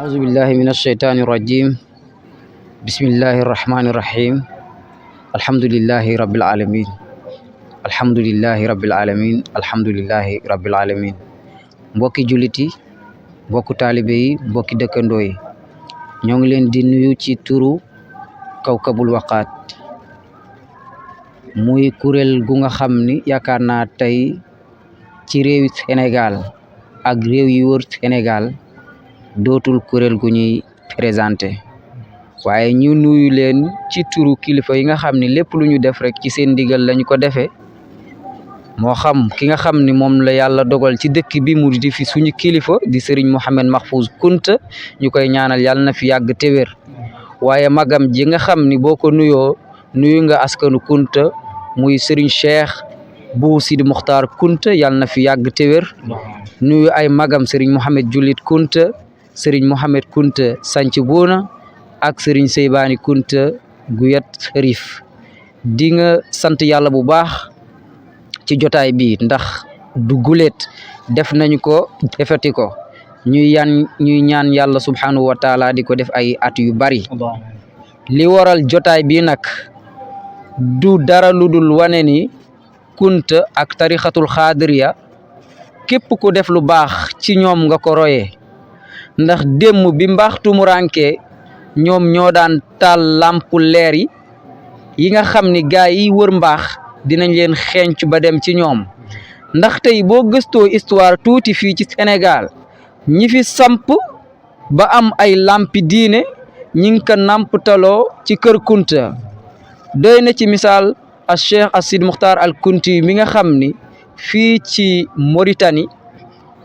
أعوذ بالله من الشيطان الرجيم بسم الله الرحمن الرحيم الحمد لله رب العالمين الحمد لله رب العالمين الحمد لله رب العالمين mbokki jullit yi mbokku taalibe yi mbokki dëkkandoo yi ñoo ngi leen di nuyu ci turu Kawkabul Waqaat muy kuréel gu nga xam ni yaakaar naa tey ci réewi Sénégal ak réew yi wër Sénégal dootul kuréel gu ñuy présenté waaye ñu nuyu leen ci turu kilifa yi nga xam ni lépp lu ñu def rek ci seen ndigal lañu ko defee moo xam ki nga xam ni moom la yàlla dogal ci dëkk bi mu di fi suñu kilifa di Serigne Mohamed Mahfouz Kounta ñu koy ñaanal yàlla na fi yàgg te wér waaye magam ji nga xam ni boo ko nuyoo nuyu nga askanu Kounta muy Serigne Cheikh bu Sidi Mokhtar Kounta yàlla na fi yàgg te wér nuyu ay magam Serigne Mohamed Julit Kounta Serigne Mohamed Kounta Sanc Bouna ak Serigne Seybani Kounta Guyat Serif di nga sant yàlla bu baax ci jotaay bi ndax du guléet def nañu ko defati ko ñuy ñaan yàlla subhanahu wa taala di ko def ay at yu bari li waral jotaay bi nag du dara lu dul wane ni Kounta ak tarixatul xaadiriya képp ku def lu baax ci ñoom nga ko royee ndax démb bi mbaax tumuranke ñoom ñoo daan taal lamp leer yi nga xam ni gaay yi wër mbaax dinañ leen xenc ba dem ci ñoom ndax tey boo gëstoo histoire tuuti fii ci Sénégal ñi fi samp ba am ay lampi diine ñi ngi ko namptaloo ci kër Kounta doy na ci misaal a Cheikh Sidi Mokhtar al Kounti mi nga xam ni fii ci Mauritanie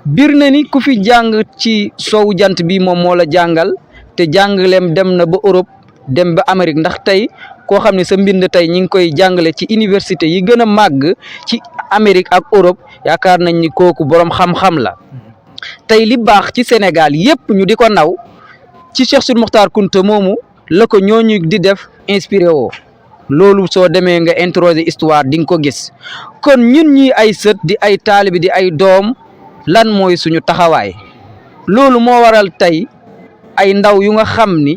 bir na ni ku fi jàng ci sowu jant bi moom moo la jàngal te jàngaleem dem na ba Europe dem ba Amérique ndax tey koo xam ne sa mbind tey ñi ngi koy jàngale ci université yi gën a màgg ci Amérique ak Europe yaakaar nañ ni kooku boroom xam-xam la tey li baax ci Sénégal yépp ñu di ko naw ci Cheikh Sidi Mokhtar Kounta moomu la ko ñooñu di def inspiré woo loolu soo demee nga introduire histoire di nga ko gis kon ñun ñi ay sët di ay taalibi di ay doom lan mooy suñu taxawaay loolu moo waral tey ay ndaw yu nga xam ni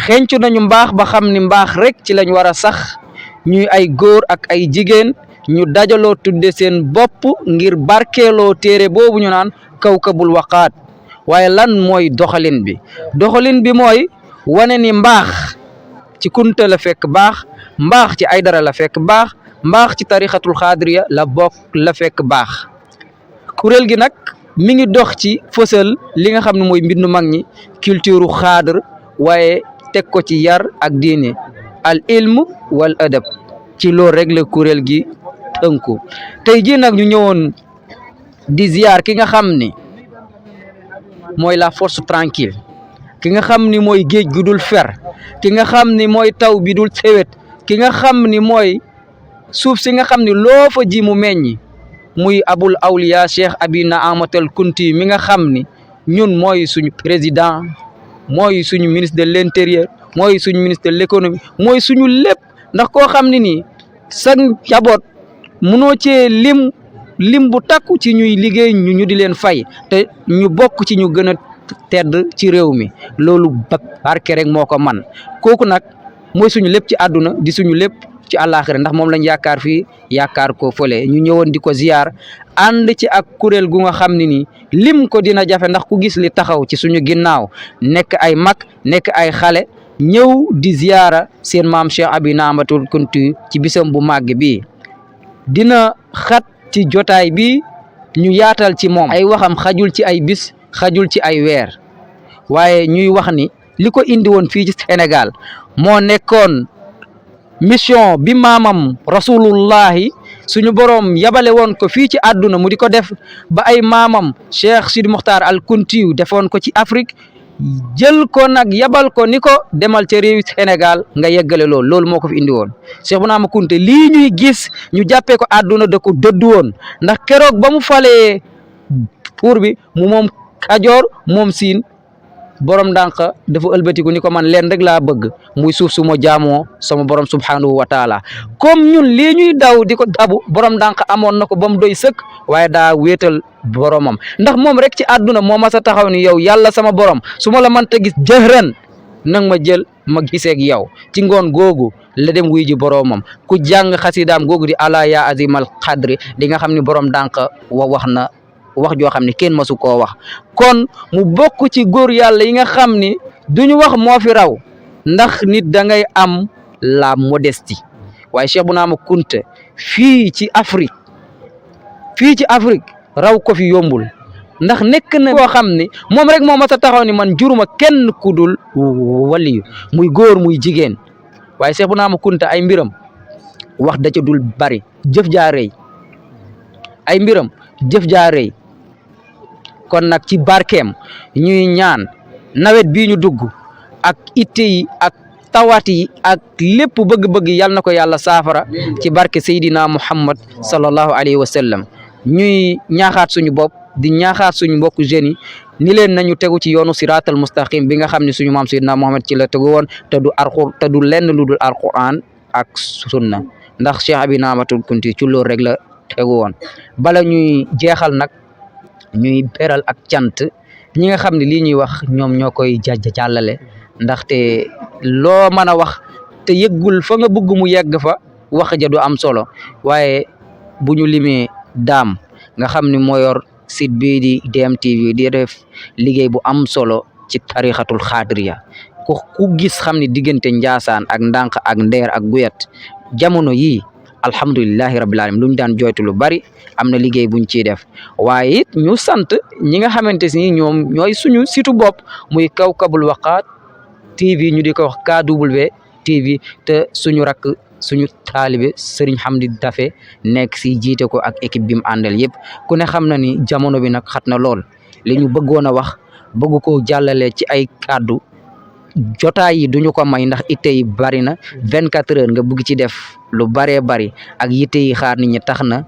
xencu nañu mbaax ba xam ni mbaax rek ci lañ war a sax ñuy ay góor ak ay jigéen ñu dajaloo tudde seen bopp ngir barkeeloo téere boobu ñu naan Kawkabul Waqaat waaye lan mooy doxalin bi mooy wane ni mbaax ci Kounta la fekk baax mbaax ci Aydara la fekk baax mbaax ci tarixatul xaadiriya la bokk la fekk baax kuréel gi nag mi ngi dox ci fësal li nga xam ne mooy mbindu mag ñi culture xaadir waaye teg ko ci yar ak diine al ilm wal adab ci loolu rek la kuréel gi tënku tey jii nag ñu ñëwoon di ziar ki nga xam ni mooy la force tranquille ki nga xam ni mooy géej gu dul fer ki nga xam ni mooy taw bi dul sewet ki nga xam ni mooy suuf si nga xam ni loo fa ji mu meññi muy abul awliya Cheikh Abina Amatal Kounti mi nga xam ni ñun mooy suñu président mooy suñu ministre de l'intérieur mooy suñu ministre de l'économie mooy suñu lépp ndax koo xam ne nii sa njaboot munoo cee lim bu takku ci ñuy liggéey ñu di leen fay te ñu bokk ci ñu gën a tedd ci réew mi loolu barke rek moo ko man kooku nag mooy suñu lépp ci àdduna di suñu lépp ci àllaaxira ndax moom lañ yaakaar fii yaakaar ko fële ñu ñëwoon di ko ziyaar ànd ci ak kuréel gu nga xam ne nii lim ko dina jafe ndax ku gis li taxaw ci suñu ginnaaw nekk ay mag nekk ay xale ñëw di ziyaara seen maam Cheikh Abina Amatal Kounti ci bisam bu màgg bi dina xat ci jotaay bi ñu yaatal ci moom ay waxam xajul ci ay bis xajul ci ay weer waaye ñuy wax ni li ko indi woon fii ci Sénégal moo nekkoon mission bi maamam rasulullahi suñu borom yabale woon ko fii ci àdduna mu di ko def ba ay maamam Cheikh Sidi Mokhtar al Kounti defoon ko ci Afrique jël ko nag yabal ko ni ko demal ca réewi Sénégal nga yeggale loolu moo ko fi indi woon Cheikh Bounama Kounta lii ñuy gis ñu jàppee ko àdduna da ko dëddu woon ndax keroog ba mu falee pour bi mu moom Kajoor moom Siin borom ndànk dafa ëlbatiku ni ko man leen rek laa bëgg muy suuf su ma jaamoo sama borom subhanahu wa taala comme ñun lii ñuy daw di ko dabu borom ndànk amoon na ko ba mu doy sëkk waaye daa wéetal boromam ndax moom rek ci àdduna moo mas a taxaw ni yow yàlla sama borom su ma la mënta gis jëhran nang ma jël ma giseeg yow ci ngoon googu la dem wuy ji boromam ku jàng xasidaam googu di ala ya azimal qadri di nga xam ni borom ndànk wax na wax joo xam ne kenn masu koo wax kon mu bokk ci góor yàlla yi nga xam ni duñu wax moo fi raw ndax nit da ngay am la modestie waaye Cheikh Bounama Kunta fii ci Afrique raw ko fi yombul ndax nekk na koo xam ni moom rek moo mas a taxaw ni man juruma kenn ku dul waliyu muy góor muy jigéen waaye Cheikh Bounama Kunta ay mbiram wax da ca dul bari jëf jaa rëy ay mbiram jëf jaa rëy kon nag ci barkeem ñuy ñaan nawet bii ñu dugg ak itte yi ak tawat yi ak lépp bëgg-bëgg yal na ko yàlla saafara ci barke Seydina Muhammad sallallahu alayhi wa sallam ñuy ñaaxaat suñu bopp di ñaaxaat suñu mbokku jeunes yi ni leen nañu tegu ci yoonu siraatal mustaqim bi nga xam ne suñu maam Seydina Muhammad ci la tegu woon te du lenn lu dul alquran ak sunna ndax Cheikh Abi Namatul Kunti ci loolu rek la tegu woon bala ñuy jeexal nag ñuy beral ak cant ñi nga xam ne lii ñuy wax ñoom ñoo koy jàllale ndaxte loo mën a wax te yëggul fa nga bëgg mu yegg fa wax ja du am solo waaye bu ñu limee daam nga xam ni moo yor site bii di DMTV di def liggéey bu am solo ci tarixatul xaadiriya ku gis xam ni diggante Njaasaan ak Ndànk ak Ndeer ak Guyat jamono yii alhamdulillahi rabbil alamin lu ñu daan joytu lu bari am na liggéey buñ ciy def waaye it ñu sant ñi nga xamante ni ñoom ñooy suñu situ bopp muy Kawkabul Waqaat TV ñu di ko wax KW TV te suñu rakk suñu taalibe Serigne Hamdi Dafe nekk si jiite ko ak équipe bi mu àndal yëpp ku ne xam na ni jamono bi nag xat na lool li ñu bëggoon a wax bëgg ko jàllale ci ay kàddu jotaay yi duñu ko may ndax itte yi bari na 24 heures nga bëgg ci def lu baree bari ak yitte yi xaar nit ñi tax na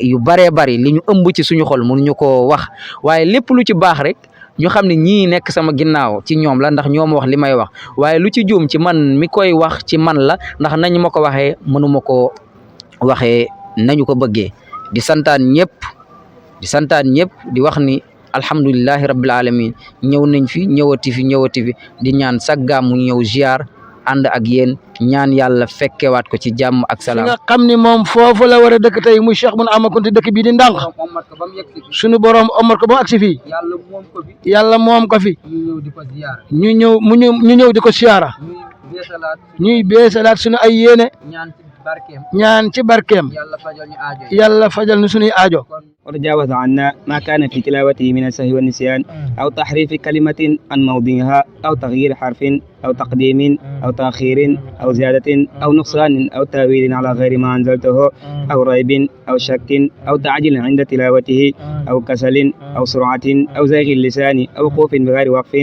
yu baree bari li ñu ëmb ci suñu xol mënuñu ko wax waaye lépp lu ci baax rek ñu xam ne ñii nekk sama ginnaaw ci ñoom la ndax ñoom wax li may wax waaye lu ci juum ci man mi koy wax ci man la ndax nañu ma ko waxee mënuma ko waxee nañu ko bëggee di santaan ñëpp di wax ni alhamdulillahi rabbil alamin ñëw nañ fi ñëwati fi di ñaan sagga mu ñëw ziar ànd ak yéen ñaan yàlla fekkewaat ko ci jàmm ak salaam nga xam ni moom foofu la war a dëkk tey muy Cheikh Bounama Kunta dëkk bii di Ndànk suñu borom omar ko ba mu agsi fii yàlla moom ko fi ñu ñëw di ko siyaara ñuy beesalaat suñu ay yéene ñaan ci barkeem yàlla fajal ñu suñuy aajo وتجاوز عنا ما كان في تلاوته من السهو والنسيان أو تحريف كلمة عن موضعها أو تغيير حرف أو تقديم أو تأخير أو زيادة أو نقصان أو تأويل على غير ما أنزلته أو ريب أو شك أو تعجيل عند تلاوته أو كسل أو سرعة أو زيغ اللسان أو وقوف بغير وقف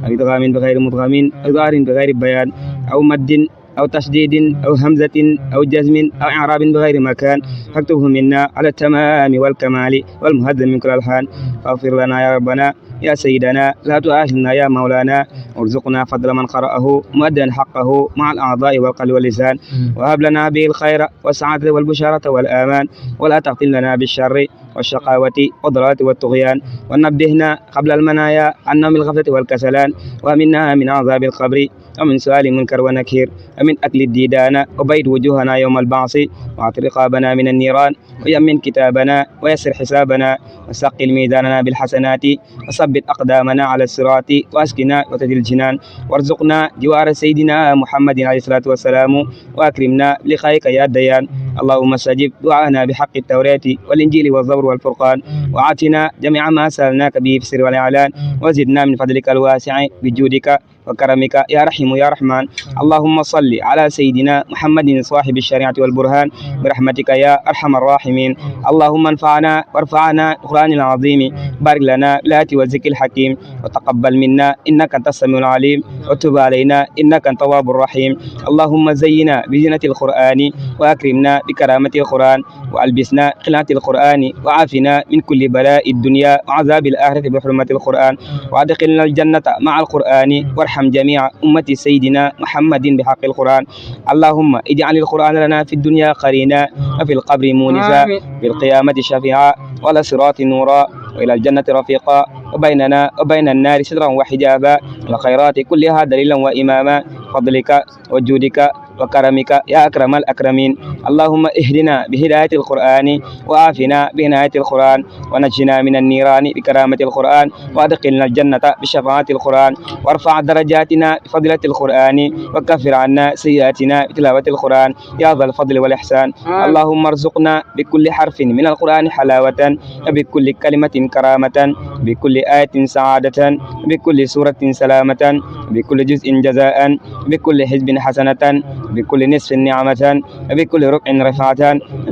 أو إدغام بغير مدغم أو ظاهر بغير بيان أو مد أو تشديد أو همزة أو جزم أو إعراب بغير مكان فاكتبه منا على التمام والكمال والمهذب من كل الحال فاغفر لنا يا ربنا يا سيدنا لا تؤاخذنا يا مولانا وارزقنا فضل من قرأه مؤديا حقه مع الأعضاء والقلب واللسان وهب لنا به الخير والسعادة والبشارة والآمان ولا تختم لنا بالشر والشقاوة والضلالة والطغيان ونبهنا قبل المنايا عن نوم الغفلة والكسلان ومنا من عذاب القبر ومن سؤال منكر ونكير ومن أكل الديدان وبيد وجوهنا يوم البعث واعط رقابنا من النيران ويمن كتابنا ويسر حسابنا وسقل ميزاننا بالحسنات وثبت أقدامنا على الصراط وأسكنا وتدي الجنان وارزقنا جوار سيدنا محمد عليه الصلاة والسلام وأكرمنا بلقائك يا ديان اللهم استجب دعانا بحق التوراة والإنجيل والزبور والفرقان وآتنا جميع ما سألناك به في السر والإعلان وزدنا من فضلك الواسع بجودك وكرمك يا رحيم يا رحمن. اللهم صل على سيدنا محمد صاحب الشريعة والبرهان برحمتك يا أرحم الراحمين. اللهم انفعنا وارفعنا بالقرآن العظيم، بارك لنا بالآيات والذكر الحكيم، وتقبل منا إنك أنت السميع العليم، وتب علينا إنك أنت التواب الرحيم. اللهم زينا بزينة القرآن، وأكرمنا بكرامة القرآن، وألبسنا خلعة القرآن، وعافنا من كل بلاء الدنيا وعذاب الآخرة بحرمة القرآن، وأدخلنا الجنة مع القرآن، وارحم جميع أمة سيدنا محمد بحق القرآن. اللهم اجعل القرآن لنا في الدنيا قرينا، وفي القبر مونسا، في القيامة شفيعا، وعلى الصراط نورا، وإلى الجنة رفيقا، وبيننا وبين النار سترا وحجابا، الخيرات كلها دليلا وإماما، فضلك وجودك وكرمك يا أكرم الأكرمين. اللهم اهدنا بهداية القرآن، وعافنا بعناية القرآن، ونجنا من النيران بكرامة القرآن، وأدخلنا الجنة بشفاعة القرآن، وارفع درجاتنا بفضيلة القرآن، وكفر عنا سيئاتنا بتلاوة القرآن يا ذا الفضل والإحسان. اللهم ارزقنا بكل حرف من القرآن حلاوة، وبكل كلمة كرامة، بكل آية سعادة، بكل سورة سلامة، بكل جزء جزاء، بكل حزب حسنة، بكل نصف نعمة، بكل ربع رفعة،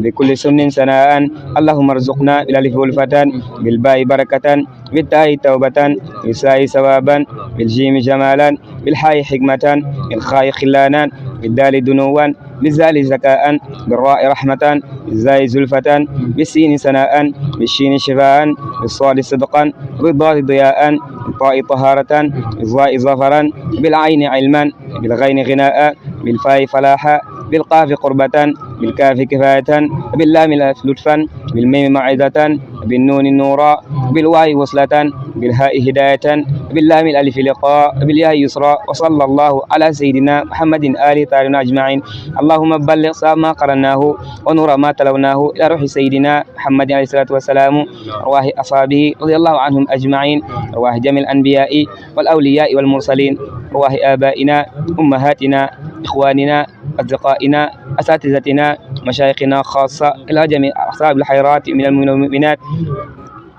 بكل سن سناء. اللهم ارزقنا بالالف والفتى، بالباء بركة، بالتاء توبة، بالساء ثوابا، بالجيم جمالا، بالحاء حكمة، بالخاء خلانا، بالدال دنوا، بالزال زكاء، بالراء رحمة، بالزاي زلفة، بالسين سناء، بالشين شفاء، بالصاد صدقا، بالضاد ضياء، بالطاء طهارة، بالظاء ظفرا، بالعين علما، بالغين غناء، بالفاء فلاحا، بالقاف قربة، بالكاف كفاية، باللام لطفا، بالميم موعظة، بالنون نورا، بالواو وصلة، بالهاء هداية، باللام الألف لقاء، بالياء يسرا. وصلى الله على سيدنا محمد آله طاهرين أجمعين. اللهم بلغ صواب ما قرأناه ونور ما تلوناه إلى روح سيدنا محمد عليه الصلاة والسلام، أرواح أصحابه رضي الله عنهم أجمعين، أرواح جميع الأنبياء والأولياء والمرسلين، أرواح آبائنا أمهاتنا إخواننا أصدقائنا أساتذتنا مشايخنا خاصة، إلى جميع أصحاب الخيرات من المؤمنين والمؤمنات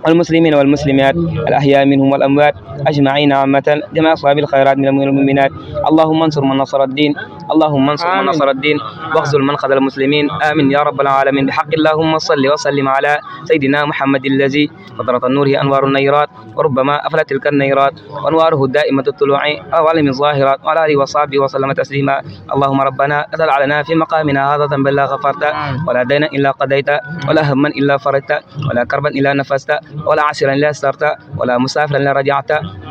والمسلمين والمسلمات الأحياء منهم والأموات أجمعين عامة، جميع أصحاب الخيرات من المؤمنين والمؤمنات. اللهم انصر من نصر الدين، اللهم انصر من نصر الدين، واخذل من خذل المسلمين، آمين يا رب العالمين. بحق اللهم صل وسلم على سيدنا محمد الذي فطرة النور هي أنوار النيرات، وربما أفلت تلك النيرات وأنواره دائمة الطلوع أو علم الظاهرات، وعلى آله وصحبه وسلم تسليما. اللهم ربنا لا تدع لنا في مقامنا هذا ذنبا لا غفرت، ولا دينا إلا قضيت، ولا هما إلا فرجت، ولا كربا إلا نفست، ولا عسرا إلا يسرت، ولا مسافرا إلا رجعت،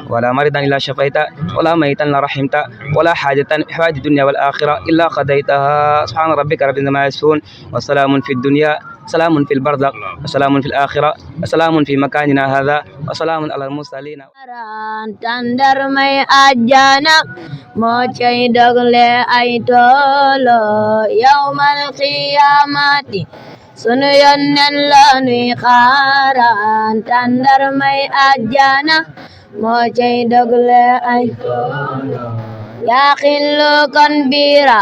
ولا مريضا إلا شفيت، ولا ميتا إلا رحمت، ولا حاجة حوائج الدنيا والآخرة إلا قضيتها. سبحان ربك رب العزة عما يصفون، وسلام في الدنيا، سلام في البرزخ، وسلام في الآخرة، وسلام في مكاننا هذا، وسلام على المرسلين. Tandar mai ajana mo cai dogle ay tolo yaumal qiyamati sunu yonnen la nuy xaaran tandar may ajana mo cai dogle ay tolo ya khillu kon bira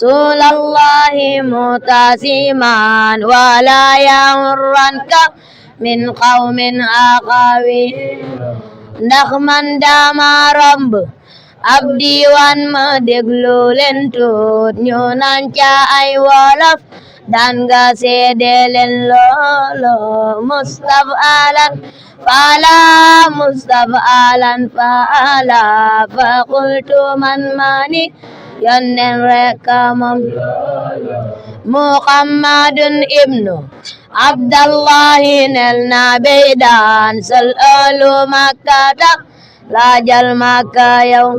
sulallahi mutasiman wala yamurranka min qawmin aqawi ndax man dama romb ab diiwaan ma déglu leen tuut ñu naan ca ay wolof daan nga seede leen loolo Mustafa alan faala fa qultu man mani yonnen rekka moom Muhammadun ibnu Abdallahi nel na beydan sal olu makkata laajal makka yow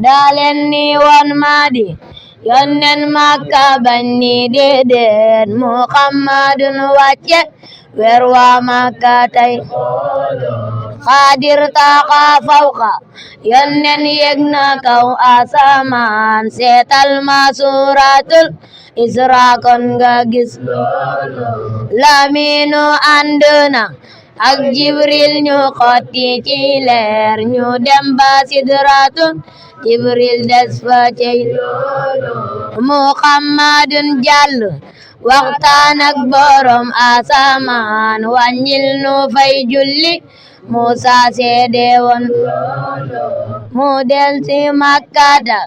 dalen ni won madi yonnen makka banni déedéet Muhammadun wàcce weer waa makka tay Xaadir taqa fawqa yonnen yeg na kaw asamaan seetal ma suuratul Isra kon nga gis Laminu ànd na ak Jibril ñu xotti ci leer ñu dem ba Sidratul Jibril des fa cey Muhammadun jàll waxtaan ak borom asamaan wàññil nu fay julli Musa seede woon mu del si Makkata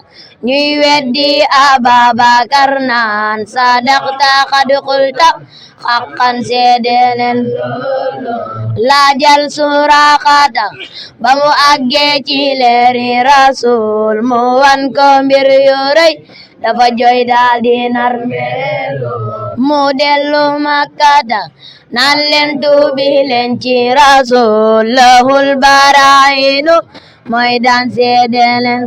ñuy weddi Ababakar naan sadaqta qad qulta haqqan seede nen laajal Suraqata ba mu àggee ci leeri Rasul mu wan ko mbir yu rëy dafa jooy daal di nar mu dellu Makkata naan leen tuubi leen ci Rasul lahul baraa'inu mooy daan seede leen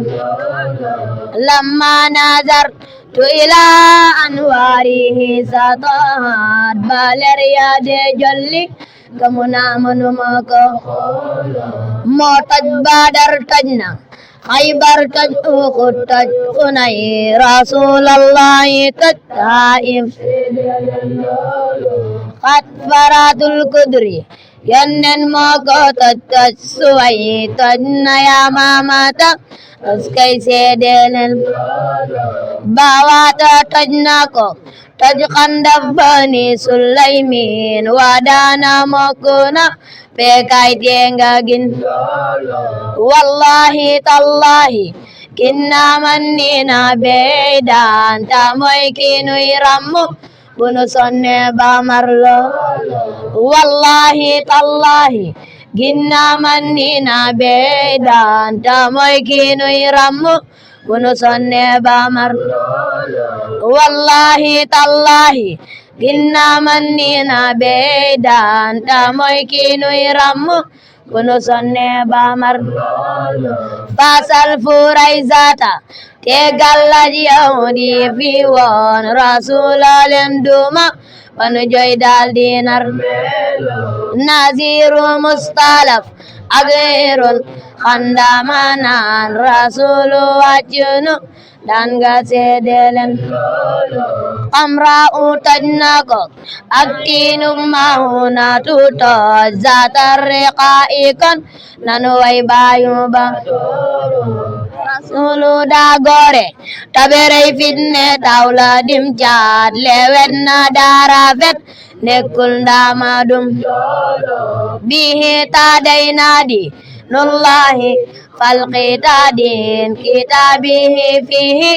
lamma nazartu ila anwaarihi satahat ba leer ya de jolli kamu naa mënuma ko moo toj Badar toj na Xaybar toj Uhud toj Xunay Rasulallahi toj Taif xat faratul kudri yonnen moo ko toj Suway toj na Yamamata askay seede leen Bawata toj na ko toj Xandaf Bani Sulaymin Wadana mokuna pekay tenga gin wallahi tallahi kinna mannina beydan ta moy kinuy rammu bunu sonne bamarlo wallahi tallahi ginna mannina beydan ta moy kinuy rammu bunu sonne bamarlo wallahi tallahi ginna mannina beydan ta moy kinuy rammu bunu sonne bamar fasal furaizata te gallaj yahudi fi woon rasulalem duma banu joy dal dinar naziru mustalaf agirun khandamanan rasulu wajunu dan ga seedelen amra utajna ko aktinum mahuna tuto zatar riqaikan nanu way bayuba rasulu da gore taberey fitne tawla dim jaat lewet na darafet nekul ndamadum bihi tadaynadi nullahi falqitadin kitabihi fihi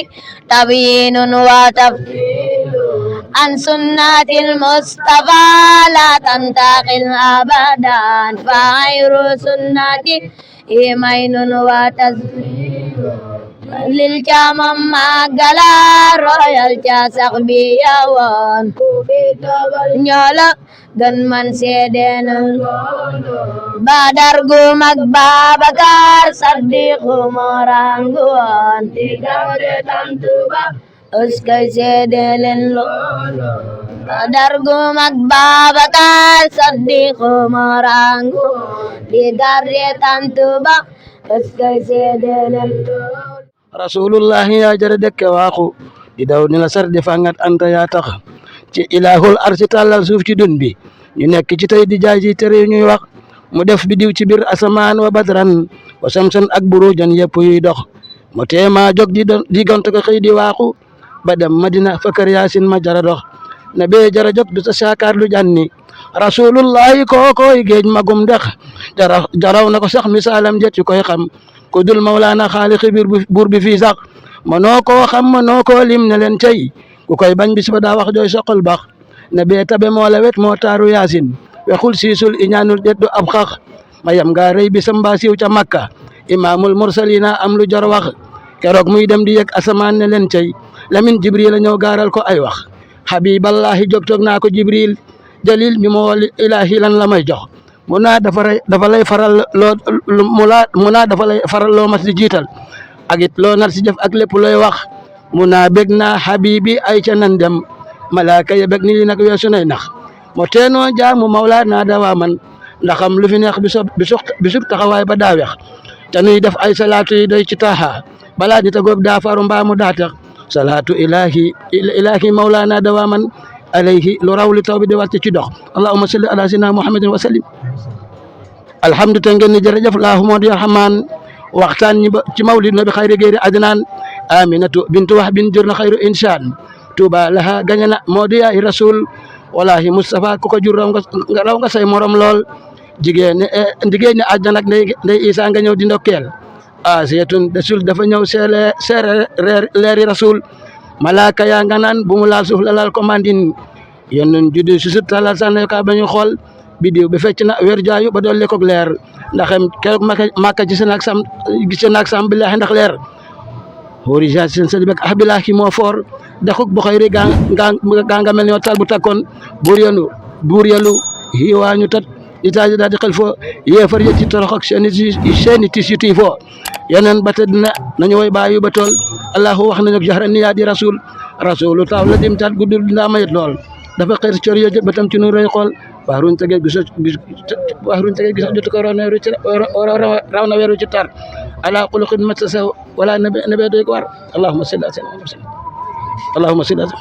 tabyinun wa tafsil an sunnatil mustafa la tantaqil abadan fa khairu sunnati imainun wa tazil lil camam magala royal ca sax bi yawan ñola gën man seedenal Badar gu mag Babakar Saddiqu moranguwan uskay seedelen lo Badar gu mag Babakar Saddiqu moranguwan digarre tantuba uskay seedelen lo rasulullahi ya jara dekke waaxu di daw ni la sar di fangat anta yaa tax ci ilahul arsi tàllal suuf ci dun bi ñu nekk ci tey di jaay ci tere ñuy wax mu def bi diw ci biir asamaan wa badran wa samsan ak burujan yëpp yuy dox mu teema jóg di gont ko xëy di waaxu ba dem Madina fakar yaasin ma jara dox na bee jara jóg du ta saakaar lu janni rasulullahi kookooy géej magum dex jaraw na ko sax misaalam jet yu koy xam ku dul mawlaana xaalixi buur bi fii sax mënoo koo xam mënoo koo lim ne leen tey ku koy bañ bis ba daa wax jooy soqal bax na bee tabe moo la wet moo taaru yaasin wexul siisul iñaanul deddu ab xax mayam nga rëy bisam mbaa siiw ca makka imaamul mursalina am lu jar wax keroog muy dem di yëg asamaan ne leen tey lamin jibril a ñëw gaaral ko ay wax habiballahi jóg toog naa ko jibril jalil ñu moo ilahi lan la may jox mu naa dafa lay faral loo mas di jiital ak it loo nar si jëf ak lépp looy wax mu naa bég naa habibi ay ca nan dem malaaka ya bég ni li nag weesu nay nax mo teenoo jaamu mawla naa dawaa man ndaxam lu fi neex bisub taxawaay ba daa wex te nuy def ay salaatu yi doy ci taaxa balaa di tagoog daa faru mbaamu daa tax salaatu ilahi mawla naa dawaa man alayhi lu raw li taw bi di wàcc ci dox allahumma salli ala sayyidina muhammadin wa sallim alhamdu te ngeen ni jërëjëf laahumoo di rahmaan waxtaan ñi ba ci mawlid nabi xayri géeri adnaan aminatu bintu wax bin jur na xayru insaan tuuba laha gañana moo di yaay rasul wallahi Moustapha ku ko jur raw nga say morom lool jigéen ñi àjjana ak ndey Isa nga ñëw di ndokkeel asiyatun rasul dafa ñëw seere leeri rasul malaaka yaa nga naan bu mu laal suuf la laal commandine yónneen juddu si sut talal sànne ka ba ñu xool bidiw bi fecc na weer jaayu ba dolli ko leer ndax keroog Makka gis naag sam billahi ndax leer hoori ja sen sadi bek billahi moo foor daxuk bo xëyri ganga mel ni tal bu takkoon buur yalu hiwaañu tat itaji daal di xel fo yeefar yëtti torox ak seeni tis yu tii fo yeneen ba tëdd nañu woy bàyyi ba tool allahu wax nañu jahra niyaa di rasulu taw la dim tat guddul ndaa mayet lool dafa xeer cor yo jët ba tam ci nu rëy xool waxruñ tege gis jotu ko raw na weeru ci tar ala xuluqin mat sa wala nabe doy ko war allahumma salli ala sayyidina allahumma salli ala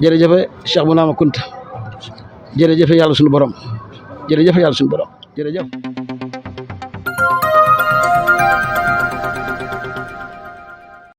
jërëjëf Cheikh Bounama Kunta jërëjëf yàlla sunu borom jërëjëf